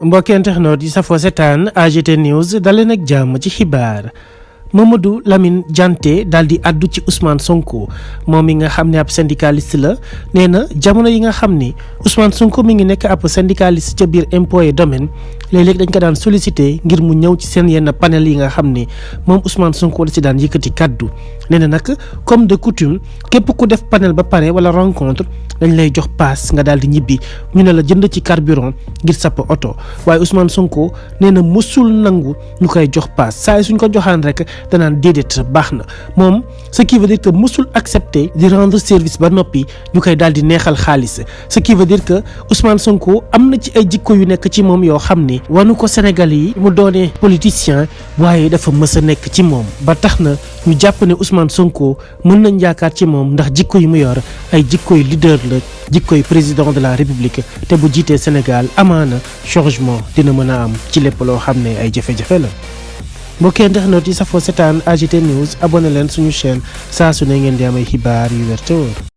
mbokki internet yi safoo setaan AGT News daleen ak jàmm ci xibaar. Mamadou Lamine Dianté daal di addu ci Ousmane Sonko moom mi nga xam ne ab syndicaliste la nee na jamono yi nga xam ni Ousmane Sonko mi ngi nekk ab syndicaliste ca biir impôt et domaine léeg-léeg dañ ko daan sollicité ngir mu ñëw ci seen yenn panel yi nga xam ni moom Ousmane Sonko da ci daan yëkkati kaddu nee na nag comme de coutume képp ku def panel ba pare wala rencontre dañ lay jox paas nga daal di ñibbi ñu ne la jënd ci carburant ngir sapp oto waaye Ousmane Sonko nee na mësul nangu ñu koy jox paas saa suñ ko joxaan rek danaan déedéet baax na moom ce qui veut dire que mësul accepter di rendre service ba noppi ñu koy daal di neexal xaalis ce qui veut dire que Ousmane Sonko am na ci ay jikko yu nekk ci moom yoo xam ni wanu ko Sénégal yi mu doonee politicien waaye dafa mës a nekk ci moom ba tax na ñu jàpp ne Ousmane Sonko mën nañ yaakaar ci moom ndax jikko yu mu yor ay jikkoy leader la jikkoy président de la République te bu jiitee Sénégal amaana changement dina mën a am ci lépp loo xam ne ay jafe-jafe la. mbokki internet yi safoo setaan AGT News abonné leen suñu chaîne saa su ne ngeen di am ay xibaar yu wér te wóor